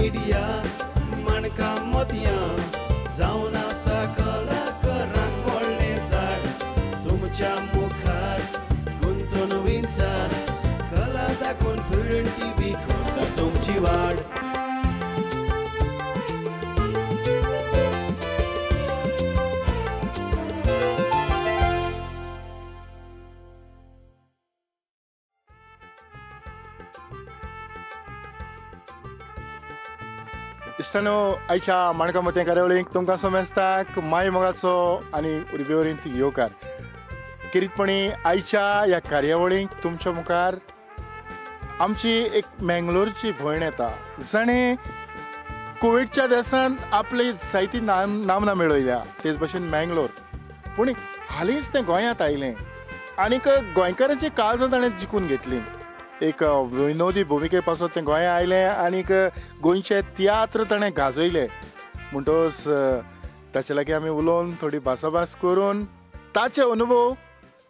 Media माणकां मोतयां जावन आसा कलाकारांक व्हडलें झाड तुमच्या मुखार गुंतून विंचार कला दाखोवन प्रुडंट टीव्ही करता तुमची वाड. इश्टानो आयच्या माणकां मोतयां कार्यावळीक तुमकां समेस्ताक माय मोगाचो आनी उर्बेवरींत येवकार. खेरीतपणी आयच्या ह्या कार्यावळीक तुमच्या मुखार आमची एक मेंगलोरची भयण येता जाणें कोविडच्या देशांत आपली जायती नामना मेळयल्या, तेच भशेन मेंगलोर. पूण हालींच तें गोंयांत आयलें आनीक गोंयकारांची काळजां ताणें जिखून घेतली. एक विनोदी भुमिके पासत तें गोंया आयलें आनीक गोंयचे तियात्र ताणें गाजयले. म्हणटकच ताचे लागीं आमी उलोवन थोडी भासाभास करून ताचे अनुभव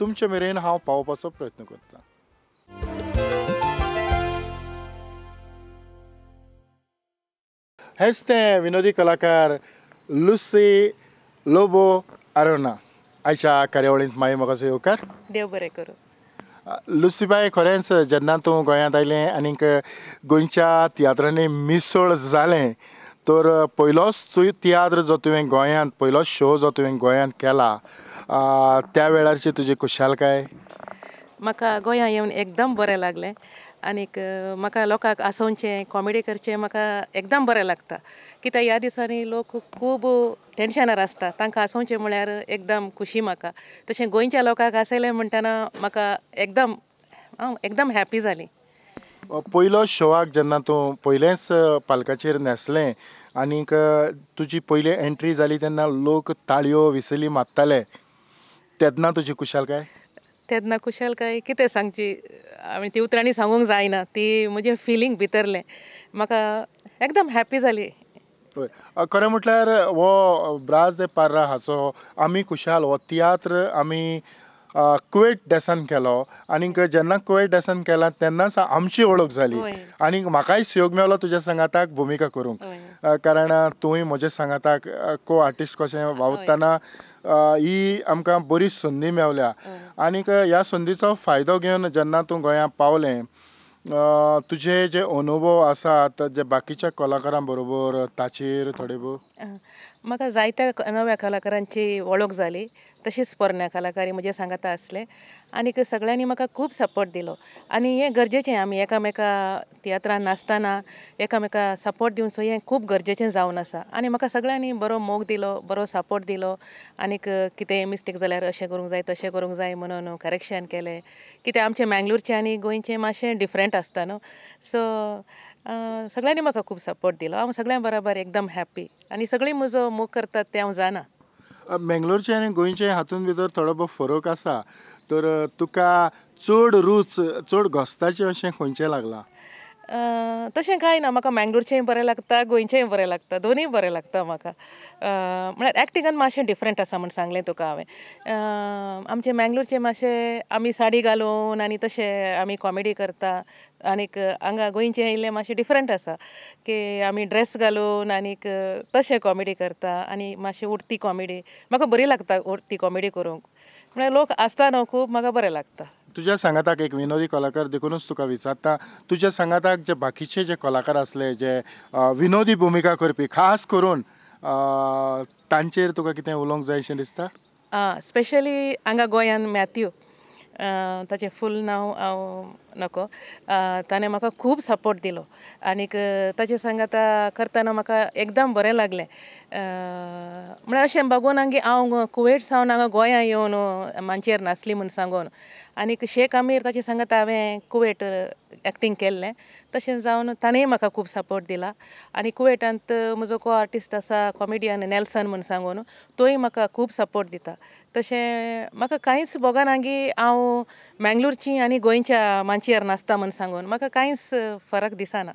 तुमचे मेरेन हांव पावोवपाचो प्रयत्न करतां. हेच तें विनोदी कलाकार लुसी लोबो आरोना. आयच्या कार्यावळींत माई मोगाचो येवकार. देव बरें करूं. लुसीबाय, खरेंच जेन्ना तूं गोंयांत आयलें आनीक गोंयच्या तियात्रांनी मिसळ जालें तर पयलोच तुवें तियात्र जो तुवें गोंयांत पयलोच शो जो तुवें गोंयांत केला त्या वेळारची तुजी खुशालकाय? म्हाका गोंयांत येवन एकदम बरें लागलें आनीक म्हाका लोकांक हांसोवचें कॉमेडी करचें म्हाका एकदम बरें लागता. कित्याक ह्या दिसांनी लोक खूब टेंशनार आसता, तांकां हांसोवचें म्हळ्यार एकदम खुशी म्हाका. तशें गोंयच्या लोकांक हांसयलें म्हणटना म्हाका एकदम हांव एकदम हॅपी जाली. पयलो शोआक जेन्ना तूं पयलेंच पालकाचेर न्हेसलें आनीक तुजी पयली एंट्री जाली तेन्ना लोक ताळयो विसली मारताले तेन्ना तुजी खुशालकाय? तेन्ना खुशालकाय कितें सांगची, आमी ती उतरांनी सांगूंक जायना, ती म्हजें फिलींग भितरलें म्हाका एकदम हॅपी जाली. खरें म्हटल्यार हो ब्रास दे पार्रा हाचो आमी खुशाल हो तियात्र आमी कुवेट देसान केलो आनीक जेन्ना कुवेट देसान केला तेन्नाच आमची वळख जाली आनीक म्हाकाय सहयोग मेळ्ळो तुज्या सांगाताक भुमिका करूंक, कारण तूंय म्हज्या सांगाताक को आर्टिस्ट कशें वावुरतना ही आमकां बरी संदी मेवल्या. आनीक ह्या संदीचो फायदो घेवन जेन्ना तूं गोंयांत पावलें तुजे जे अनुभव आसात जे बाकीच्या कलाकारां बरोबर ताचेर थोडे भोव? म्हाका जायत्या नव्या कलाकारांची वळख जाली, तशीच पोरण्या कलाकारी म्हजे सांगाता आसले आनीक सगळ्यांनी म्हाका खूब सपोर्ट दिलो. आनी हें गरजेचें, आमी एकामेका तियात्रान नाचतना एकामेका सपोर्ट दिवचो हें खूब गरजेचें जावन आसा. आनी म्हाका सगळ्यांनी बरो मोग दिलो, बरो सपोर्ट दिलो आनीक कितें मिस्टेक जाल्यार अशें करूंक जाय तशें करूंक जाय म्हणून करेक्शन केलें. कित्याक आमचें मँगलोरचें आनी गोंयचें मातशें डिफरंट आसता न्हू, सो सगळ्यांनी म्हाका खूब सपोर्ट दिलो. हांव सगळ्यां बरोबर एकदम हॅप्पी आनी सगळीं म्हजो मोग करतात तें हांव जाणा. मेंगलोरचें आनी गोंयचें हातूंत भितर थोडो भोव फरक आसा, तर तुका चड रूच चड घोस्ताचें अशें खंयचें लागलां? तशें कांय ना, म्हाका मँगलोरचेंय बरें लागता गोंयचेंय बरें लागता, दोनूय बरें लागता म्हाका. म्हळ्यार एक्टिंगान मातशें डिफरंट आसा म्हूण सांगलें तुका हांवें. आमचें मँगलोरचें मातशें आमी साडी घालून आनी तशें आमी कॉमेडी करता आनीक हांगा गोंयचें इल्लें मातशें डिफरंट आसा की आमी ड्रेस घालून आनीक तशें कॉमेडी करता आनी मातशें उडती कॉमेडी म्हाका बरी लागता. उडती कॉमेडी करूंक म्हळ्यार लोक आसता न्हू खूब, म्हाका बरें लागता. तुज्या सांगाताक एक विनोदी कलाकार देखूनच तुका विचारता, तुज्या सांगाताक जे बाकीचे जे कलाकार आसले जे विनोदी भुमिका करपी खास करून तांचेर तुका कितें उलोवंक जाय अशें दिसता? स्पेशली हांगा गोंयान मॅथ्यू, ताचें फूल नांव हांव नको, ताणें म्हाका खूब सपोर्ट दिलो आनीक ताचे सांगाता करतना म्हाका एकदम बरें लागलें. म्हळ्यार अशें बगोना की हांव कुवेट सावन हांगा गोंया येवन मांचयेर नाचली म्हूण सांगून. आनीक शेख आमीर ताचे सांगाता हांवें कुवेट एक्टींग केल्लें, तशें जावन ताणेंय म्हाका खूब सपोर्ट दिला. आनी कुवेटांत म्हजो को आर्टिस्ट आसा कॉमेडियन नेल्सन म्हूण सांगून, तोय म्हाका खूब सपोर्ट दिता. तशें म्हाका कांयच भोगना की हांव मँगलोरची आनी गोंयच्या मांचयेर नाचता म्हूण सांगून, म्हाका कांयच फरक दिसना.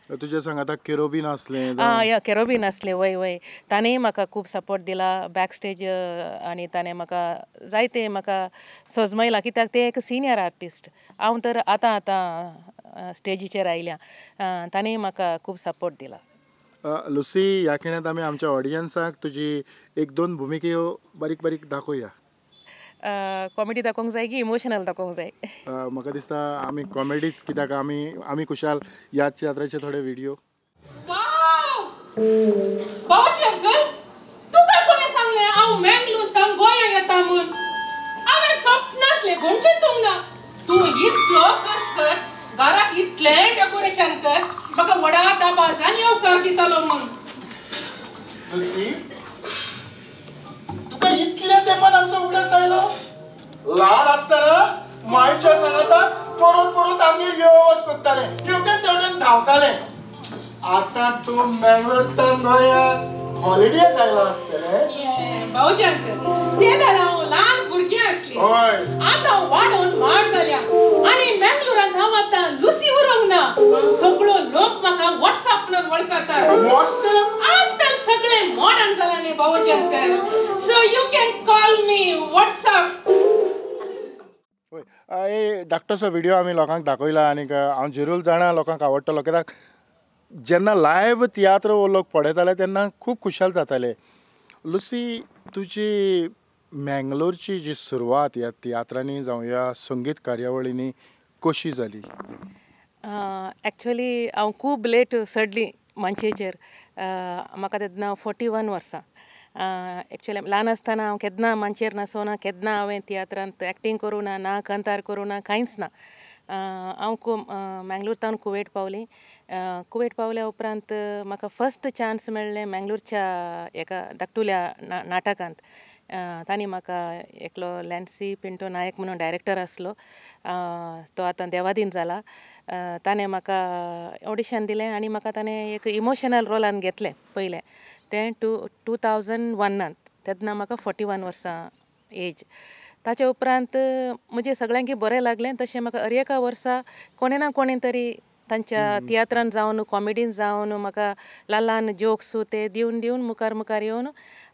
तुज्या सांगाता केरोबीन आसलें? आं, केरोबीन आसलें, वय वय, ताणेंय म्हाका खूब सपोर्ट दिला बॅक स्टेज आनी ताणें म्हाका जायते म्हाका सजमयलां, कित्याक ते एक सिनियर आर्टिस्ट, हांव तर आतां आतां स्टेजीचेर आयल्या, ताणेंय म्हाका खूब सपोर्ट दिला. लुसी, ह्या खिणांत आमी आमच्या ऑडियन्साक तुजी एक दोन भुमिक्यो बारीक बारीक दाखोवया. कॉमेडी दाखोवंक जाय की इमोशनल दाखोवंक जाय? म्हाका दिसता आमी कॉमेडीच, कित्याक आमी आमी खुशाल ह्या तियात्राचे थोडे व्हिडियो. भाऊजी अंकल, तुका कोणें सांगलें हांव मँगलोर सावन गोंया येता म्हूण? हांवें स्वप्नांतलें कोण चिंतूंक ना. तूं इतलो कस कर, घराक इतलें डेकोरेशन कर, म्हाका व्हडा दबाजान येवकार दितलो म्हूण. लुसी, तुका इतल्या तेंपान आमचो उगडास आयलो? ल्हान आसतना मायच्या सांगातान परत परत आमगेर यो वच करतालें, तेवटेन तेवटेन धांवतालें. आतां तूं मँगलोरच्यान गोंयांत हॉलिडेक आयला आसतलें. भाऊजी अंकल, ते वेळार हांव ल्हान भुरगें आसली, आतां वाडोवन माड जाल्या आनी मँगलोरांत हांव आतां लुसी उरोंक ना. सगळो लोक म्हाका व्हॉट्सएप म्हणून वळखतात. आजकाल सगळे मॉडर्न जाला न्ही भाऊजी uncle, so you can call me WhatsApp. हय, धाकटोसो व्हिडियो आमी लोकांक दाखयला आनी हांव जरूर जाणा लोकांक आवडटलो, कित्याक जेन्ना लायव्ह तियात्र हो लोक पळयताले तेन्ना खूब खुशाल जाताले. लुसी, तुजी मँगलोरची जी सुरवात ह्या तियात्रांनी जावं ह्या संगीत कार्यावळींनी कशी जाली? एक्चुअली हांव खूब लेट चडली मानशेचेर. म्हाका तेन्ना 41 वर्सां. एक्चुअली ल्हान आसतना हांव केन्ना मानचेर नासोना, केन्ना हांवें तियात्रांत एक्टींग करूं ना, ना कांतार करूं ना, कांयच ना. हांव मँगलोर तावन कुवेट पावली. कुवेट पावल्या उपरांत म्हाका फर्स्ट चान्स मेळ्ळें मँगलोरच्या एका धाकटुल्या नाटकांत. तांणी म्हाका एकलो लॅन्सी पिंटो नायक म्हणून डायरेक्टर आसलो, तो आतां देवादीन जाला. ताणें म्हाका ऑडिशन दिलें आनी म्हाका ताणें एक इमोशनल रोलान घेतलें पयलें, तें 2001 तेन्ना म्हाका 41 वर्सां एज. ताच्या उपरांत म्हजें सगळ्यांकी बरें लागलें. तशें म्हाका हर एका वर्सा कोणें ना कोणें तरी तांच्या तियात्रान जावन कॉमेडीन जावन म्हाका ल्हान ल्हान जोक्स ते दिवन दिवन मुखार मुखार येवन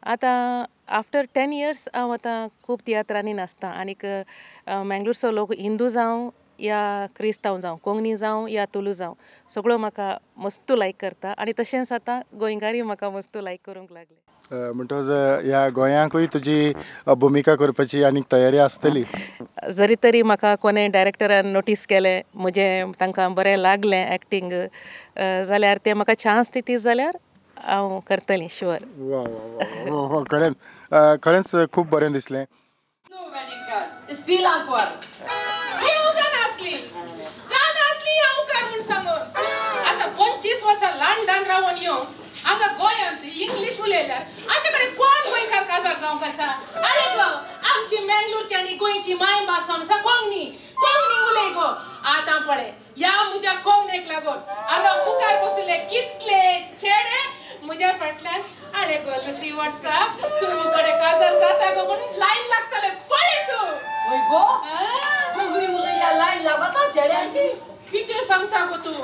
आतां आफ्टर 10 इयर्स हांव आतां खूब तियात्रांनी नाचता. आनीक मँगलोरचो लोक हिंदू जावं या क्रिस्तांव जावं, कोंकणी जावं या तुलू जावं, सगळो म्हाका मस्त लायक करता आनी तशेंच आतां गोंयकारूय म्हाका मस्त लायक करूंक लागले. म्हणटकच ह्या गोंयांकूय तुजी भुमिका करपाची आनी तयारी आसतली? जरी तरी म्हाका कोणें डायरेक्टरान नोटीस केलें, म्हजें तांकां बरें लागलें एक्टींग जाल्यार ते म्हाका चान्स दितीत जाल्यार हांव करतलें शुअर. वा वा वा, खरेंच खरेंच खूब बरें दिसलें. आतां 25 वर्सां लंडन रावन येवन हांगा गोंयांत इंग्लीश उलयल्यार आमचे कडेन कोण गोंयकार काजार जावंक आसा? आरे गो, आमची मँगलोरची आनी गोंयची मायभास आसा कोंकणी, कोंकणी उलय गो. आतां पळय ह्या म्हज्या कोंकणीक लागून हांगा मुखार बशिल्ले कितले चेडे म्हज्या फाटल्यान आरे गो लुसी व्हॉट्सएप, तूं कडेन काजार जाता गो म्हणून लायन लागतले पळय तूं. हय गो, कोंकणी उलयल्यार लायन लागता चेड्यांची? कितें सांगता गो तूं?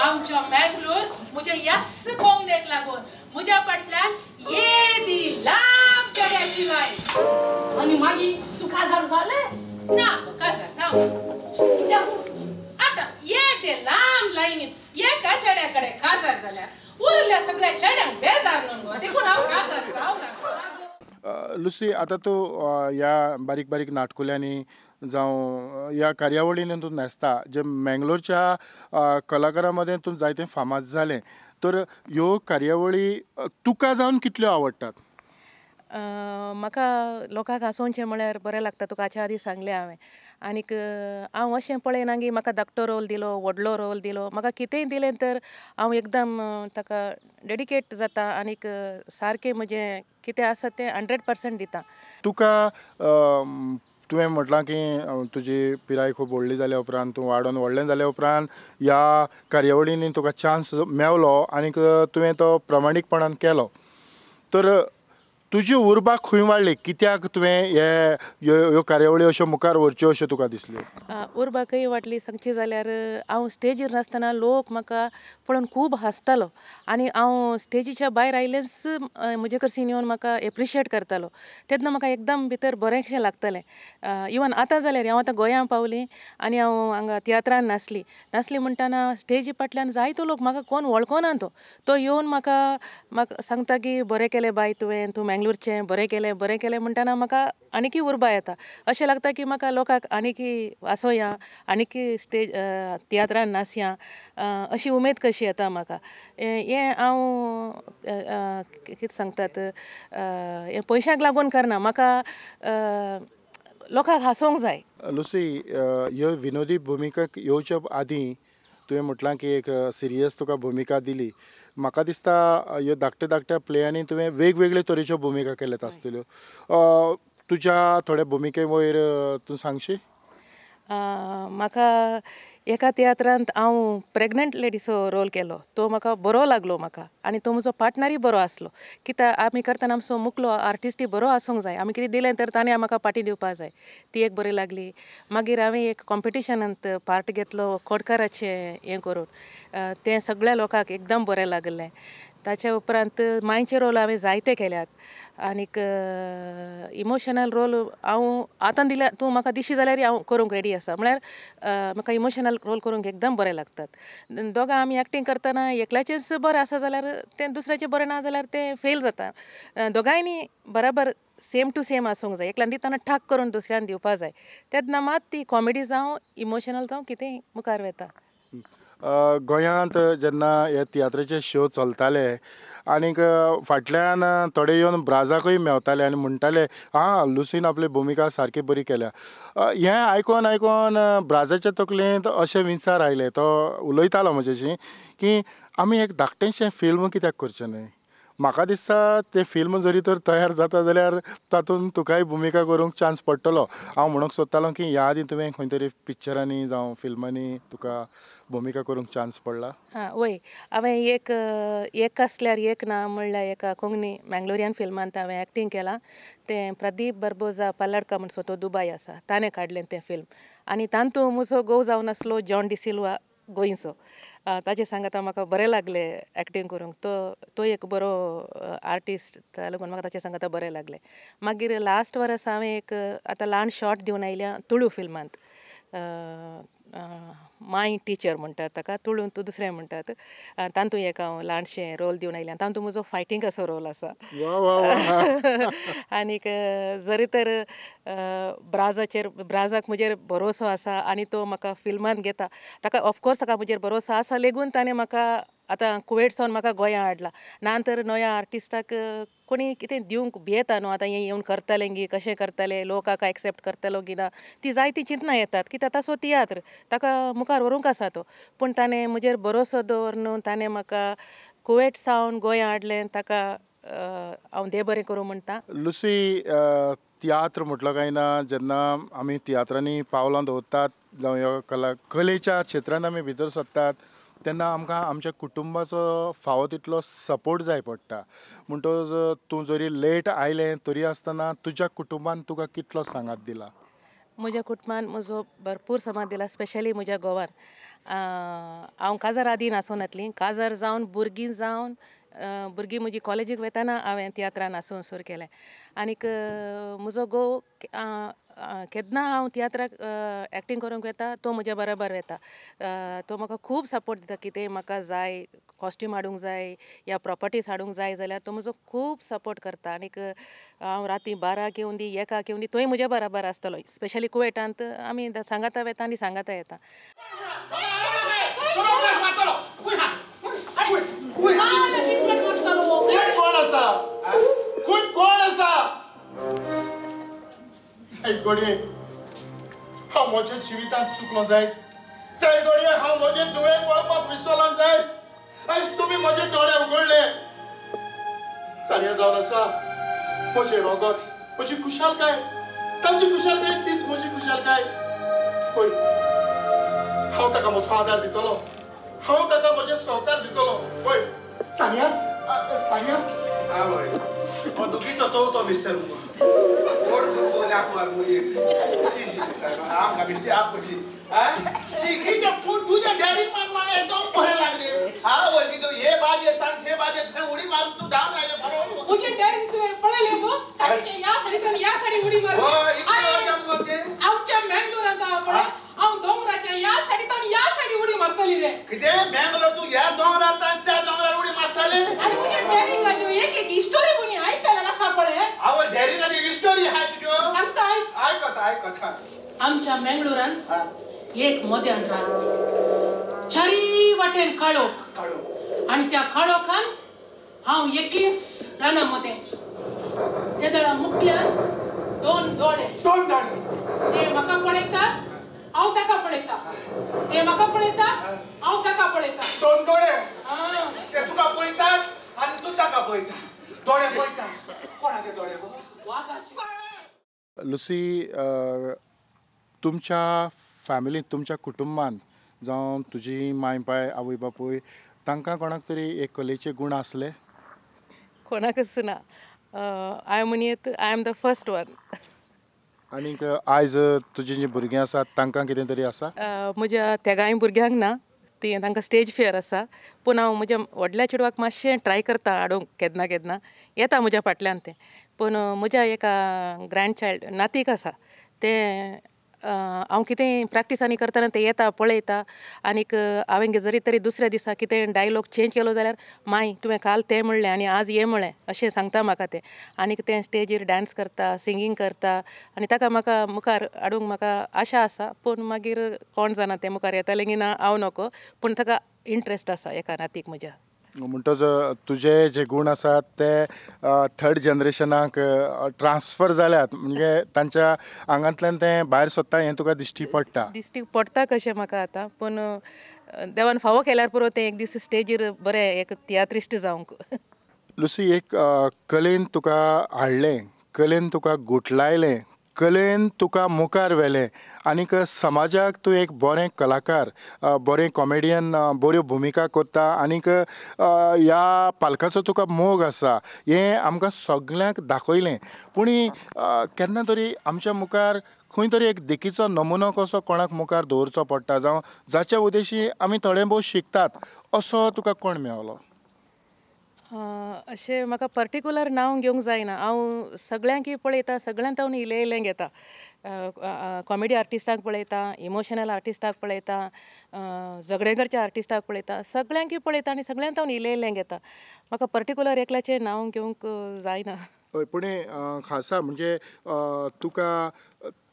आमच्या मँगलोर म्हज्या यस कोंकणीक लागून म्हज्या फाटल्यान येदी लांब चेड्याची लायन. आनी मागीर तूं काजार जालें? ना काजार जावं कित्याक? आतां येदे लांब लायनीत एका चेड्या कडेन काजार जाल्यार उरल्या सगळ्या चेड्यांक बेजार न्हू गो, देखून हांव काजार जावं ना. लुसी, आतां तूं ह्या बारीक बारीक नाटकुल्यांनी जावं ह्या कार्यावळींनी तूं न्हेसता, जे मँगलोरच्या कलाकारां मदें तूं जायतें फामाद जालें, तर ह्यो कार्यावळी तुका जावन कितल्यो आवडटात? म्हाका लोकांक हांसोवचें म्हळ्यार बरें लागता. तुका हाच्या आदीं सांगलें हांवें. आनीक हांव अशें पळयना की म्हाका धाकटो रोल दिलो, व्हडलो रोल दिलो, म्हाका कितेंय दिलें तर हांव एकदम ताका डेडिकेट जाता आनीक सारकें म्हजें कितें आसा तें 100% दिता. तुका तुवें म्हटलां की तुजी पिराय खूब व्हडली जाल्या उपरांत, तूं वाडोवन व्हडलें जाल्या उपरांत ह्या कार्यावळींनी तुका चान्स मेवलो आनीक तुवें तो प्रामाणीकपणान केलो, तर तुजी उर्बा खंय वाडली, कित्याक तुवें हे ह्यो कार्यावळी अश्यो मुखार व्हरच्यो अश्यो तुका दिसल्यो? उर्बा खंय वाडली सांगची जाल्यार हांव स्टेजीर नासतना लोक म्हाका पळोवन खूब हांसतालो आनी हांव स्टेजीच्या भायर आयलेंच म्हजे कडसून येवन म्हाका एप्रिशिएट करतालो. तेन्ना म्हाका एकदम भितर बरेंशें लागतालें. इवन आतां जाल्यार हांव आतां गोंया पावली आनी हांव हांगा तियात्रान नासली नासली म्हणटना स्टेजी फाटल्यान जायतो लोक म्हाका कोण वळखना, तो येवन म्हाका म्हाका सांगता की बरें केलें बाय तुवें, तूं मेंगलोरचें बरें केलें बरें केलें म्हणटना म्हाका आनीकी उर्बा येता. अशें लागता की म्हाका लोकांक आनीकी वासोया, आनीकी स्टेज तियात्रान नासया अशी उमेद कशी येता म्हाका. हें हांव कितें सांगतात, हें पयशांक लागून करना, म्हाका लोकांक हांसोवंक जाय. लुसी, ह्यो विनोदी भुमिका येवच्या आदीं तुवें म्हटलां की एक सिरियस तुका भुमिका दिली. म्हाका दिसता ह्यो धाकट्या धाकट्या प्लेयांनी तुवें वेगवेगळे तरेच्यो भुमिका केल्यात आसतल्यो. तुज्या थोड्या भुमिके वयर तूं सांगशी? म्हाका एका तियात्रांत हांव प्रेग्नंट लेडीचो रोल केलो, तो म्हाका बरो लागलो म्हाका आनी तो म्हजो पार्टनरूय बरो आसलो. कित्याक आमी करतना आमचो मुखलो आर्टिस्टूय बरो आसूंक जाय, आमी कितें दिलें तर ताणें म्हाका पाटी दिवपाक जाय, ती एक बरी लागली. मागीर हांवें एक कॉम्पिटिशनांत पार्ट घेतलो कोडकाराचें हें करून, तें सगळ्या लोकांक एकदम बरें लागलें. ताच्या उपरांत मांयचे रोल हांवें जायते केल्यात आनीक इमोशनल रोल हांव आतां दिल्यार तूं म्हाका दिशी जाल्यार हांव करूंक रेडी आसा. म्हळ्यार म्हाका इमोशनल रोल करूंक एकदम बरें लागतात. दोगां आमी एक्टींग करतना एकल्याचेंच बरें आसा जाल्यार तें दुसऱ्याचें बरें ना जाल्यार तें फेल जाता. दोगांयनी बराबर सेम टू सेम आसूंक जाय, एकल्यान दितना ठाक करून दुसऱ्यान दिवपा जाय, तेन्ना मात ती कॉमेडी जावं इमोशनल जावं कितेंय मुखार वता. गोंयांत जेन्ना हे तियात्राचे शो चलताले आनीक फाटल्यान थोडे येवन ब्राजाकूय मेवताले आनी म्हणटाले आं लुसीन आपली भुमिका सारकी बरी केल्या. हें आयकोन आयकोन ब्राजाच्या तकलेंत अशें विचार आयले, तो उलयतालो म्हजेशी की आमी एक धाकटेंशें फिल्म कित्याक करचें न्हय. म्हाका दिसता तें फिल्म जरी तर तयार जाता जाल्यार तातूंत तुकाय भुमिका करूंक चान्स पडटलो. हांव म्हणूंक सोदतालो की ह्या आदीं तुवें खंय तरी पिक्चरांनी जावं फिल्मांनी तुका भुमिका करूंक चान्स पडला? हां वय, हांवें एक एक आसल्यार एक ना म्हणल्यार एका कोंकणी मँगलोरियन फिल्मांत हांवें एक्टींग केलां. तें प्रदीप बर्बोजा पल्लडका म्हणसो तो दुबाय आसा, ताणें काडलें तें फिल्म आनी तातूंत म्हजो घोव जावन आसलो जॉन डिसिल्वा गोंयचो. ताजे सांगाता म्हाका बरें लागलें एक्टींग करूंक. तो तो एक बरो आर्टिस्ट, ताका लागून म्हाका ताचे सांगाता बरें लागलें. मागीर लास्ट वर्स हांवें एक आतां ल्हान शॉर्ट दिवन आयल्या तुळू फिल्मांत, माय टिचर म्हणटात ताका, तुळून दुसरें म्हणटात, तातूंत एक हांव ल्हानशें रोल दिवन आयल्या. तातूंत म्हजो फायटिंगाचो रोल आसा. आनीक जरी तर ब्राजाचेर ब्राजाक म्हजेर भरोसो आसा आनी तो म्हाका फिल्मांत घेता, ताका ऑफकोर्स ताका म्हजेर भरोसो आसा लेगून ताणें म्हाका आतां कुवेट सावन म्हाका गोंया हाडला. ना तर नव्या आर्टिस्टाक कोणी कितें दिवंक भियेता न्हू, आतां हें येवन करतलें गी कशें करतलें, लोक एक्सेप्ट करतलो की ना, ती जायती चिंतनां येतात कित्याक ताचो तियात्र ताका मुखार व्हरूंक आसा तो. पूण ताणें म्हजेर भरोसो दवरून ताणें म्हाका कुवेट सावन गोंया हाडलें, ताका हांव देव बरें करूं म्हणटा. लुसी, तियात्र म्हटलो काय ना जेन्ना आमी तियात्रांनी पावलां दवरतात जावं ह्या कला कलेच्या क्षेत्रांत आमी भितर सरतात तेन्ना आमकां आमच्या कुटुंबाचो फावो तितलो सपोर्ट जाय पडटा. म्हणटकच तूं जरी लेट आयलें तरी आसतना तुज्या कुटुंबान तुका कितलो सांगात दिला? म्हज्या कुटुंबान म्हजो भरपूर सांगात दिला, स्पेशली म्हज्या घोवान. हांव काजार आदीं नासोनातली, काजार जावन भुरगीं जावन भुरगीं म्हजी कॉलेजीक वतना हांवें तियात्रान नाचूंक सुरू केलें. आनीक म्हजो घोव केन्ना हांव तियात्राक एक्टींग करूंक वता तो म्हज्या बरोबर वता, तो म्हाका खूब सपोर्ट दिता. कितें म्हाका जाय, कॉस्ट्यूम हाडूंक जाय या प्रोपर्टीज हाडूंक जाय जाल्यार तो म्हजो खूब सपोर्ट करता. आनीक हांव राती 12 येवन दी 1 येवन दी तोय म्हज्या बरोबर आसतलो. स्पेशली कुवेटांत आमी सांगाता वता आनी सांगाता येता. घडये हांव म्हज्या जिवितांत चुकलो जायत, जायत घडये हांव म्हजे दुयें पळोवपाक विसरलो जायत, आयज तुमी म्हजे दोळे उगडले. सारया जावन आसा म्हजें रगत, म्हजी खुशालकाय, तांची खुशालकाय तीच म्हजी खुशालकाय. पळय, हांव ताका म्हजो आदार दितलो, हांव ताका म्हजें सहकार दितलो. पळय सानिया, सानिया, आवय हो दुखीचो चवथो मिस्टर मुगो कोण दुर्गो नाकवार मुगे शी शी साहेब आमकां बेश्टी आप कशी शी कितें पूण तुजें डॅरिंग म्हाका एकदम बरें लागलें हा वय कितें हे बाजेर ताण ते बाजेर थंय उडी मारून तूं धांवन आयलें बरोबर म्हजें डॅरिंग तुवें पळयलें मुगो ताचें ह्या साडींतल्यान ह्या साडी उडी मारली हय इतलें मुगो तें आमच्या मँगलोरांत हांव पळय हांव दोंगराच्या ह्या साडींतल्यान ह्या साडी उडी मारतली रे कितें मँगलोर तूं ह्या दोंगरार ताण त्या दोंगरार उडी मारतली आनी म्हज्या डॅरिंगाच्यो एक एक स्टोरी कोणी आयकलें आसा पळय आवय डॅरिंगाची स्टोरी आहाय तुज्यो सांगता आयकता आयकता आमच्या मँगलोरांत एक मध्यान रात चारी वाटेन काळोख काळोख आनी त्या काळोखान हांव एकलीच राना मदें तेदळा मुखल्यान दोन दोळे दोन दोळे ते म्हाका पळयतात हांव ताका पळयता ते म्हाका पळयतात हांव ताका पळयता दोन दोळे ते तुका पळयतात आनी तूं ताका पळयता दोळे पळयता कोणाचे दोळे गो वागाचे लुसी तुमच्या फॅमिलींत तुमच्या कुटुंबांत जावं तुजी माय पाय आवय बापूय तांकां कोणाक तरी एक कलेचे गूण आसले कोणाकच ना हांवें म्हणयेत I am the first one आनीक आयज तुजी जीं भुरगीं आसात तांकां कितें तरी आसा म्हज्या तेगांय भुरग्यांक ना ती तांकां स्टेज फियर आसा पूण हांव म्हज्या व्हडल्या चेडवाक मातशें ट्राय करता हाडूंक केन्ना केन्ना येता म्हज्या फाटल्यान तें पूण म्हज्या एका ग्रँड चायल्ड नातीक आसा तें हांव कितें प्रॅक्टीस आनी करतना तें येता पळयता आनीक हांवें जरी तरी दुसऱ्या दिसा कितें डायलॉग चेंज केलो जाल्यार माय तुवें काल तें म्हणलें आनी आज हें म्हणलें अशें सांगता म्हाका तें आनीक तें स्टेजीर डांस करता सिंगींग करता आनी ताका म्हाका मुखार हाडूंक म्हाका आशा आसा पूण मागीर कोण जाणा तें मुखार येतलें की ना हांव नको पूण ताका इंट्रस्ट आसा एका नातीक म्हज्या म्हणटच तुजे जे गूण आसात ते थर्ड जनरेशनाक ट्रान्सफर जाल्यात म्हणजे तांच्या आंगांतल्यान तें भायर सोदता हें तुका दिश्टी पडटा दिश्टी पडटा कशें म्हाका आतां पूण देवान फावो केल्यार पुरो तें एक दीस स्टेजीर बरें एक तियात्रिस्ट जावंक लुसी एक कलेन तुका हाडलें कलेन तुका गुटलायलें कलेन तुका मुखार व्हेलें आनीक समाजाक तूं एक बरें कलाकार बरें कॉमेडियन बऱ्यो भुमिका करता आनीक ह्या पालकाचो तुका मोग आसा हें आमकां सगल्यांक दाखयलें पूण केन्ना तरी आमच्या मुखार खंय तरी एक देखीचो नमुनो कसो कोणाक मुखार दवरचो पडटा जावं जाच्या उद्देशी आमी थोडें भोव शिकतात असो तुका कोण मेवलो अशें म्हाका पर्टिकुलर नांव घेवंक जायना हांव सगळ्यांकय पळयता सगळ्यांत हांव इल्लें इल्लें घेता कॉमेडी आर्टिस्टांक पळयता इमोशनल आर्टिस्टाक पळयता झगडें करच्या आर्टिस्टाक पळयता सगळ्यांकय पळयता आनी सगळ्यांत हांव इल्लें इल्लें घेता म्हाका पर्टिकुलर एकल्याचें नांव घेवंक जायना हय पूण खासा म्हणजे तुका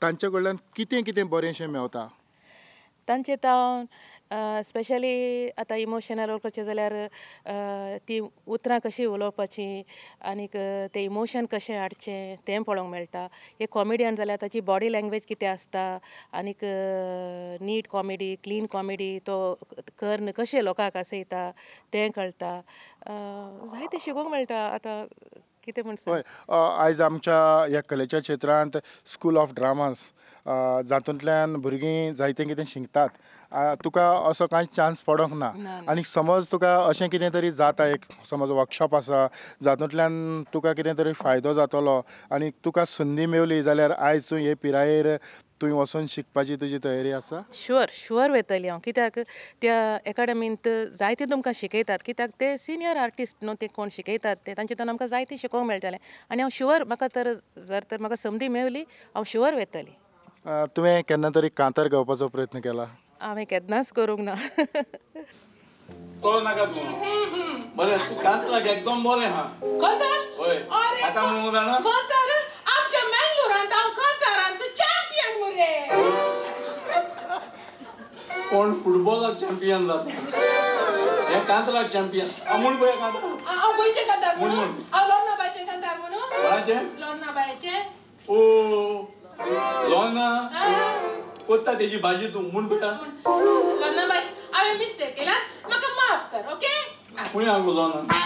तांचे कडल्यान कितें कितें बरेंशें मेवता तांचे तावन स्पेशली आतां इमोशनल करचें जाल्यार तीं उतरां कशीं उलोवपाचीं आनीक तें इमोशन कशें हाडचें तें पळोवंक मेळटा एक कॉमेडियन जाल्यार ताची बॉडी लँग्वेज कितें आसता आनीक नीट कॉमेडी क्लीन कॉमेडी तो कर्ण कशें लोकांक आसयता तें कळटा जायतें शिकूंक मेळटा आतां कितें म्हण हय आयज आमच्या ह्या कलेच्या क्षेत्रांत स्कूल ऑफ ड्रामास जातूंतल्यान भुरगीं जायतें कितें शिकतात तुका असो कांय चान्स पडोंक ना आनी समज तुका अशें कितें तरी जाता एक समज वर्कशॉप आसा जातूंतल्यान तुका कितें तरी फायदो जातलो आनी तुका संदी मेवली जाल्यार आयज तूं हे पिरायेर तुवें वचून शिकपाची तुजी तयारी आसा शुअर शुअर वयतली हांव कित्याक त्या एकाडमींत जायते तुमकां शिकयतात कित्याक ते सिनियर आर्टिस्ट न्हू ते कोण शिकयतात ते तांचे तातूंत आमकां जायते शिकोवंक मेळटलें आनी हांव शुअर म्हाका तर जर तर म्हाका संदी मेवली हांव शुअर वयतली तुवें केन्ना तरी कांतार गावपाचो प्रयत्न केला हांवें केन्नाच करूंक ना तो नाका तूं बरें तूं कांताराक एकदम बरें आहा कांतार हय आतां म्हणूंक जाणा कांतार आमच्या मँगलोरांत हांव कांतारांत चॅम्पियन मुरे कोण फुटबॉलाक चॅम्पियन जाता हे कांताराक चॅम्पियन हांव म्हूण पळय कांतार हांव गोंयचें कांतार म्हणून हांव लोर्नाबायचें कांतार म्हणून कोणाचें लोर्नाबायचें ओ लोर्ना कोत्ता तेजी भाजी तूं म्हूण पळया लोर्नाबाय हांवें मिस्टेक केला म्हाका माफ कर ओके खंय आहा गो लोर्ना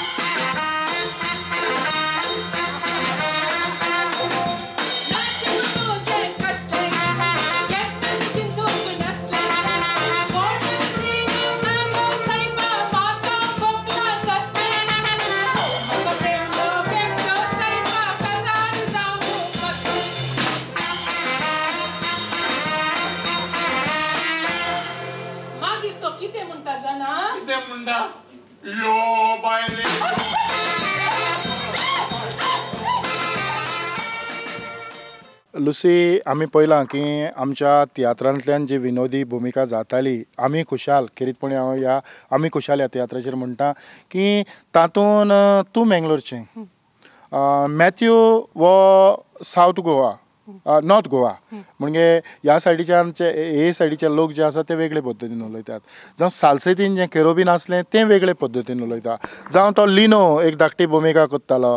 मागीर तो कितें म्हणटा जाणा? कितें म्हणटा? यो बायले. लुसी, आमी पळयलां की आमच्या तियात्रांतल्यान जी विनोदी भुमिका जाताली, आमी खुशाल खेरीतपणी हांव ह्या आमी खुशाल ह्या तियात्राचेर म्हणटा की तातूंत तूं मेंगलोरचें, मॅथ्यू हो सावथ गोवा, नॉर्थ गोवा, म्हणजे ह्या सायडीच्यान हे सायडीचे लोक जे आसा ते वेगळे पद्दतीन उलयतात, जावं सालसेतीन जें केरोबीन आसलें तें वेगळे पद्दतीन उलयता, जावं तो लिनो एक धाकटी भुमिका करतालो,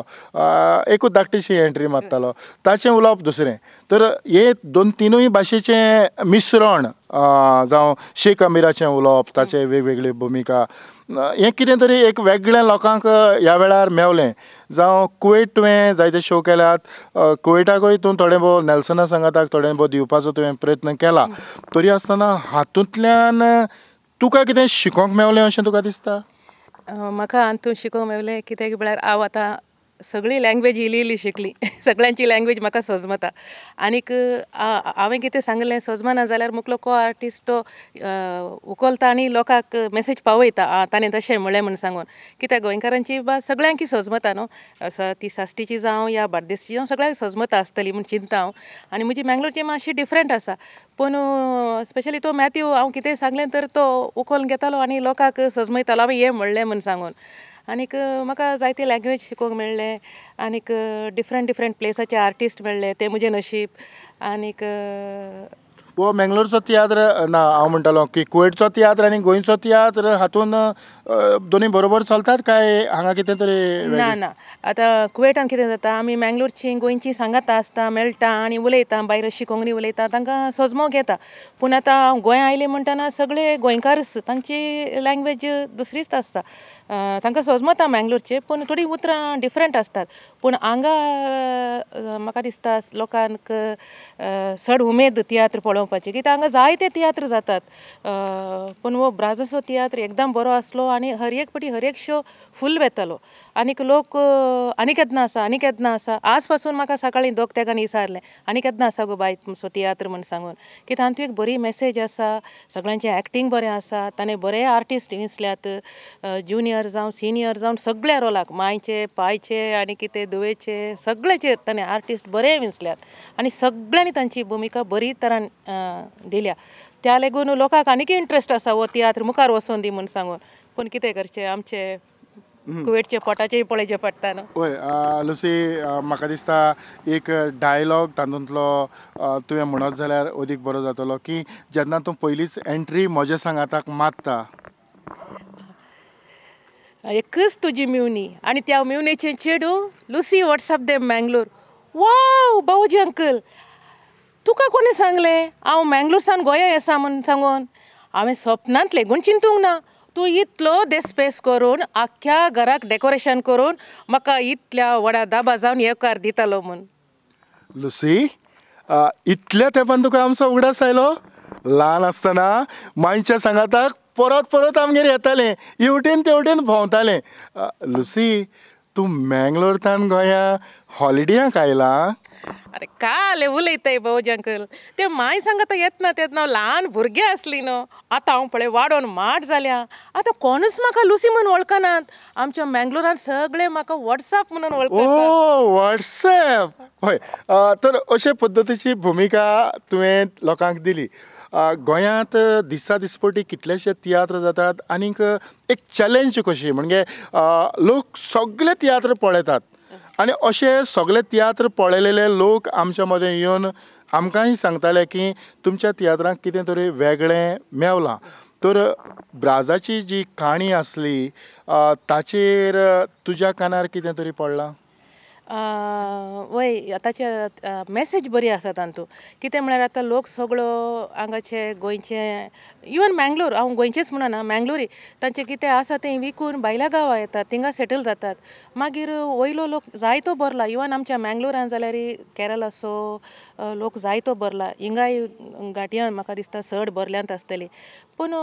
एकूच धाकटीशी एंट्री मारतालो, ताचें उलोवप दुसरें. तर हे दोन तिनूय भाशेचें मिश्रण, जावं शेख अमिराचें उलोवप, ताचे वेगवेगळी भुमिका, हें कितें तरी एक वेगळें लोकांक ह्या वेळार मेवलें. जावं कुवेट तुवें जायते शो केल्यात, कुवेटाकूय तूं थोडें भोव नेल्सना सांगाताक थोडें भोव दिवपाचो तुवें प्रयत्न केला, तरी आसतना हातूंतल्यान तुका कितें शिकोंक मेवलें अशें तुका दिसता? म्हाका हातूंत शिकोंक मेवलें कित्याक म्हळ्यार हांव आतां सगळी लँग्वेज इल्ली इल्ली शिकली, सगळ्यांची लँग्वेज म्हाका सजमता. आनीक हांवें कितें सांगलें सजमना जाल्यार मुकलो को आर्टिस्ट तो उखलता आनी लोकांक मॅसेज पावयता, आं ताणें तशें म्हणलें म्हूण सांगून. कित्याक गोंयकारांची भास सगळ्यांकी सजमता न्हू, ती साश्टीची जावं या बार्देसची जावं सगळ्यांक सजमता आसतली म्हूण चिंता हांव. आनी म्हजी मँगलोरची मातशी डिफरंट आसा, पूण स्पेशली तो मॅथ्यू हांव कितें सांगलें तर तो उखोलन घेतालो आनी लोकांक सजमयतालो हांवें हें म्हणलें म्हूण सांगून. आनीक म्हाका जायते लँग्वेज शिकोवंक मेळ्ळें, आनीक डिफरंट डिफरंट प्लेसाचे आर्टिस्ट मेळ्ळे, तें म्हजें नशीब. आनीक हो मेंगलोरचो तियात्र ना, हांव म्हणटालो की कुवेटचो तियात्र आनी गोंयचो तियात्र हातून दोनूय बरोबर चलतात काय हांगा कितें तरी? ना ना, आतां कुवेटान कितें जाता, आमी मेंगलोरची गोंयची सांगाता आसता, मेळटा आनी उलयता, भायर अशी कोंकणी उलयता, तांकां सजमोंक येता. पूण आतां गोंया आयली म्हणटना सगळे गोंयकारच, तांची लँग्वेज दुसरीच आसता, तांकां सजमता मेंगलोरचे, पूण थोडीं उतरां डिफरंट आसतात. पूण हांगा म्हाका दिसता लोकांक चड उमेद तियात्र पळोवपाची, कित्याक हांगा जायते तियात्र जातात, पूण हो ब्राजाचो तियात्र एकदम बरो आसलो आनी हर एक पटी हर एक शो फूल वेतालो. आनीक लोक आनी केन्ना आसा आनी केन्ना आसा, आज पासून म्हाका सकाळीं दोग तेगांनी विचारलें आनी केन्ना आसा गो बाय तुमचो तियात्र म्हूण सांगून. कित्याक तातूंत एक बरी मॅसेज आसा, सगळ्यांचें एक्टींग बरें आसा, ताणें बरे आर्टिस्ट विंचल्यात, ज्युनियर जावं सिनियर जावं सगळ्या रोलाक, मांयचे पायचे आनी कितें धुवेचे सगळ्याचे ताणें आर्टिस्ट बरे विंचल्यात आनी सगळ्यांनी तांची भुमिका बरी तरान दिल्या. त्या लागून लोकांक आनीक इंट्रस्ट आसा हो तियात्र मुखार वचोन दी म्हूण सांगून. पूण कितें करचें, आमचे कुवेटचे पोटाचेय पळोवचें पडटा न्हू. हय लुसी, म्हाका दिसता एक डायलॉग तातूंतलो तुवें म्हणत जाल्यार अदीक बरो जातलो की जेन्ना तूं पयलीच एंट्री म्हज्या सांगाताक मारता, एकच तुजी मेवणी आनी त्या मेवणेचें चेडूं लुसी व्हॉट्सअप दे मँगलोर. वाव भाऊजी अंकल, तुका कोणें सांगलें हांव मँगलोरसान गोंया आसा म्हूण सांगून? हांवें सपनांत लेगून चिंतूंक ना तूं इतलो देसपेस करून आख्ख्या घराक डेकोरेशन करून म्हाका इतल्या व्हडा दाबा जावन येवकार दितालो म्हूण. लुसी, इतल्या तेंपान तुका आमचो उगडास आयलो? ल्हान आसतना मांयच्या सांगाताक परत परत आमगेर येतालें, हेवटेन तेवटेन भोंवतालें. लुसी, तूं मँगलोरतान गोंया हॉलिडेयाक आयला? अरे काल उलयताय भाऊजी अंकल, ते माय सांगता येतना तेन्ना हांव ल्हान भुरगें आसली न्हू, आतां हांव पळय वाडोन माट जाल्या, आतां कोणूच म्हाका लुसी म्हूण वळखनात. आमच्या मँगलोरान सगळे म्हाका व्हॉट्सअप म्हणून वळखतात. ओ व्हॉट्सएप, हय. तर अशे पद्दतीची भुमिका तुवें लोकांक दिली. गोंयांत दिसा दिसपटी कितलेशे तियात्र जातात आनीक एक चॅलेंज कशी, म्हणजे लोक सगळे तियात्र पळयतात आनी अशे सगळे तियात्र पळयलेले लोक आमच्या मदें येवन आमकांय सांगताले की तुमच्या तियात्रांक कितें तरी वेगळें मेवलां. तर ब्राजाची जी काणी आसली ताचेर तुज्या कानार कितें तरी पडलां? वय, आतांचे मॅसेज बरी आसा तातूंत. कितें म्हळ्यार आतां लोक सगळो हांगाचे गोंयचे, इवन मँगलोर, हांव गोंयचेच म्हणना, मँगलोरी तांचें कितें आसा तें विकून भायल्या गांवा येतात, थिंगा सेटल जातात. मागीर वयलो लोक जायतो भरला, इवन आमच्या मँगलोरान जाल्यार केरलाचो लोक जायतो भरला, हिंगाय घाटयान म्हाका दिसता चड भरल्यांत आसतली. पूण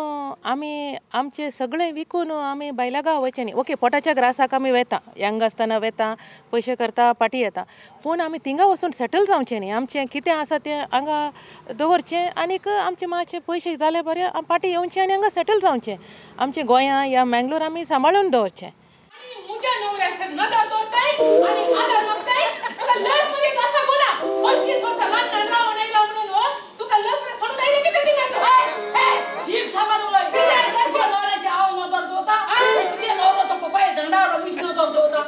आमी आमचें सगळें विकून आमी भायल्या गांवा वयचें न्ही. ओके, पोटाच्या ग्रासाक आमी वेता, यंग आसतना वेता, पयशे करता. करता पाटी येता पूण आमी थिंगा वचून सेटल जावचें न्ही आमचें कितें आसा तें हांगा दवरचें आनीक आमचे मातशे पयशे जाले बरें आमी पाटी येवचें आनी हांगा सेटल जावचें आमचें गोंया या मँगलोर आमी सांबाळून दवरचें. मुझ्या नवऱ्यासर नदर दवरताय आनी आदर मागताय तुका लज मर्याद आसा गो ना 25 वर्सां लंडन रावन आयला म्हणून हो तुका लज मर्याद सोडून आयलें कितें थिंगा तूं जीभ सांबाळून उलय तुज्या नवऱ्याची हांव नदर दवरता तुज्या नवरो तो पपाय धंडार मुज नदर दवरता.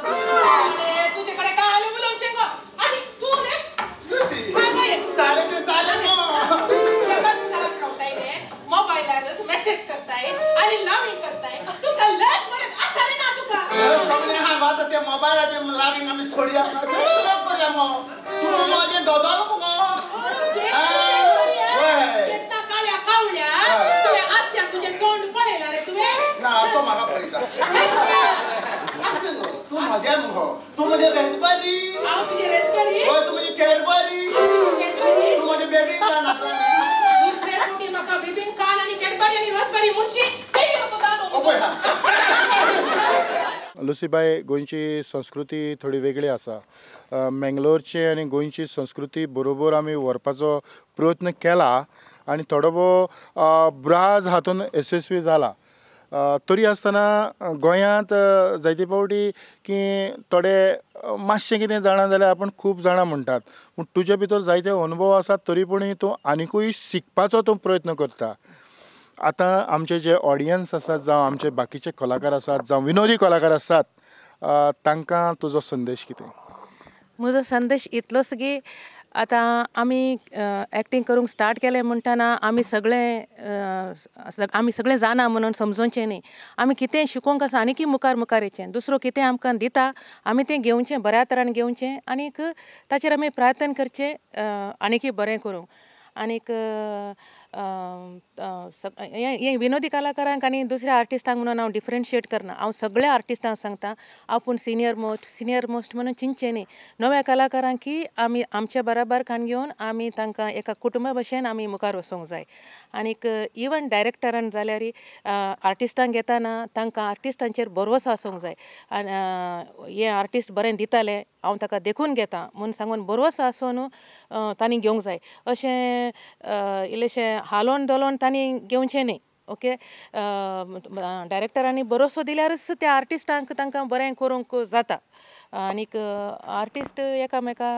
तुजे कडेन काय आलें उलोवचें गो आनी तूं रे चालें तें चालें रावताय रे मोबायलार मॅसेज करताय आनी लव्हिंग करताय तुका लज मर्याद आसा रे ना तुका सगळे हांगा आतां ते मोबायलाचे लावींग आमी सोडया तूं म्हजें दोदोल मुगो केन्ना काळ्या कावळ्या तुवें आस्या तुजें तोंड पळयलां रे तुवें ना असो म्हाका पळयता आसूं गो तूं म्हजें मुगो तूं म्हजें रेसबरी हांव तुजें रेसबरी हय तूं म्हजी कॅडबरी तूं म्हजें बेबिंका नातलां दुसरे फावटी म्हाका बेबिंका आनी कॅडबरी आनी रसबरी म्हणशी. लुसीबाय गोंयची संस्कृती थोडी वेगळी आसा मेंगलोरची आनी गोंयची संस्कृती बरोबर आमी व्हरपाचो प्रयत्न केला आनी थोडो भोव ब्राज हातून यशस्वी जाला तरी आसतना गोंयांत जायते फावटी की थोडे मातशें कितें जाणा जाल्यार आपूण खूब जाणा म्हणटात पूण तुजे भितर जायते अनुभव आसात तरी पूण तूं आनिकूय शिकपाचो तूं प्रयत्न करता. आतां आमचे जे ऑडियन्स आसात जावं आमचे बाकीचे कलाकार आसात जावं विनोदी कलाकार आसात तांकां तुजो संदेश कितें? म्हजो संदेश इतलोच की आतां आमी एक्टींग करूंक स्टार्ट केलें म्हणटना आमी सगळें जाणा म्हणून समजोवचें न्ही आमी कितें शिकोवंक आसा आनीकय मुखार मुखार येचें दुसरो कितें आमकां दिता आमी तें घेवचें बऱ्या तरान घेवचें आनीक ताचेर आमी प्रयत्न करचें आनीकय बरें करूंक आनीक हे विनोदी कलाकारांक आनी दुसऱ्या आर्टिस्टांक म्हणून हांव डिफरन्शिएट करना हांव सगळ्या आर्टिस्टांक सांगता आपूण सिनियर मोस्ट म्हणून चिंतचें न्ही नव्या कलाकारांकी आमी आमच्या बराबर कान घेवन आमी तांकां एका कुटुंबा भशेन आमी मुखार वचोंक जाय आनीक इवन डायरेक्टरान जाल्यार आर्टिस्टांक घेताना तांकां आर्टिस्टांचेर भरवसो आसूंक जाय आनी हे आर्टिस्ट बरें दिताले हांव ताका देखून घेता म्हूण सांगून भरवसो आसून तांणी घेवंक जाय अशें इल्लेशें हालोवन डोलोवन तांणी घेवचें न्ही. ओके डायरेक्टरांनी भरोसो दिल्यारच त्या आर्टिस्टांक तांकां बरें करूंक जाता आनीक आर्टिस्ट एकामेका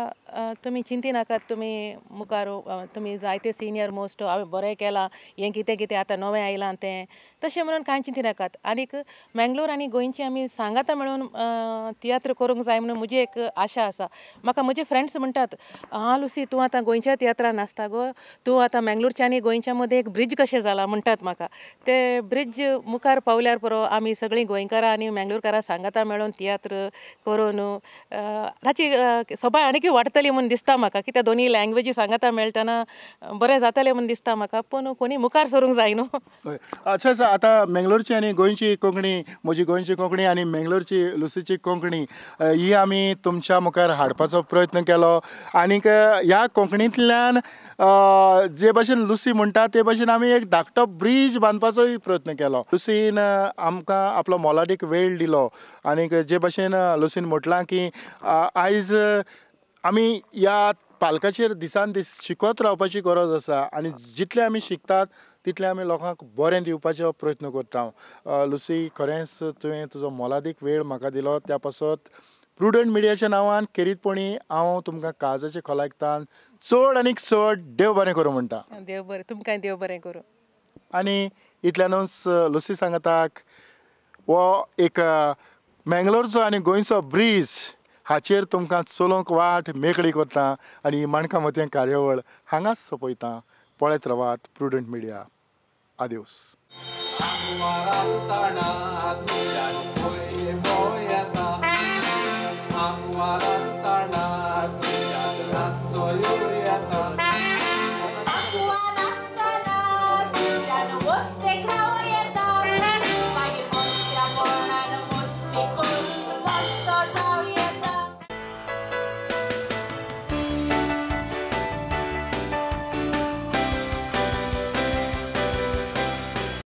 तुमी चिंतिनाकात तुमी मुखार तुमी जायते सिनियर मोस्ट हांवें बरें केलां हें कितें कितें आतां नवें आयलां तें तशें म्हणून कांय चिंतिनाकात आनीक मँगलोर आनी गोंयची आमी सांगाता मेळून तियात्र करूंक जाय म्हणून म्हजी एक आशा आसा. म्हाका म्हजे फ्रेंड्स म्हणटात आं लुसी तूं आतां गोंयच्या तियात्रान नाचता गो तूं आतां मँगलोरच्या आनी गोंयच्या मदें एक ब्रीज कशें जालां म्हणटात म्हाका ते ब्रीज मुखार पावल्यार पुरो आमी सगळीं गोंयकारां आनी मँगलोरकारां सांगाता मेळून तियात्र करून ताची सोबाय आनीकय वाडटली म्हूण दिसता म्हाका कित्याक दोनूय लँग्वेजी सांगाता मेळटना बरें जातलें म्हूण दिसता म्हाका पूण कोणी मुखार सरूंक जाय न्हू. अच्छा अच्छा आतां मेंगलोरची आनी गोंयची कोंकणी म्हजी गोंयची कोंकणी आनी मेंगलोरची लुसीची कोंकणी ही आमी तुमच्या मुखार हाडपाचो प्रयत्न केलो आनीक ह्या कोंकणींतल्यान जे भशेन लुसी म्हणटा ते भशेन आमी एक धाकटो ब्रीज बांदपाचोय प्रयत्न केलो. लुसीन आमकां आपलो मोलादीक वेळ दिलो आनीक जे भशेन लुसीन म्हटलां की आयज आमी ह्या पालकाचेर दिसान दीस शिकत रावपाची गरज आसा आनी जितले आमी शिकतात तितले आमी लोकांक बरें दिवपाचो प्रयत्न करता. लुसी खरेंच तुवें तुजो मोलादीक वेळ म्हाका दिलो त्या पासत प्रुडंट मिडियाच्या नांवान खेरीतपणी हांव तुमकां काळजाचे खोलायतान चड आनीक चड देव बरें करूं म्हणटा. देव बरें तुमकां देव बरें करूं. आनी इतल्यानूच लुसी सांगाताक हो एक मेंगलोरचो आनी गोंयचो ब्रीज हाचेर तुमकां चलोवंक वाट मेकळी करता आनी माणकां मोतयां कार्यावळ हांगाच सोंपयता. पळयत रावात प्रुडंट मिडिया. आदेवस.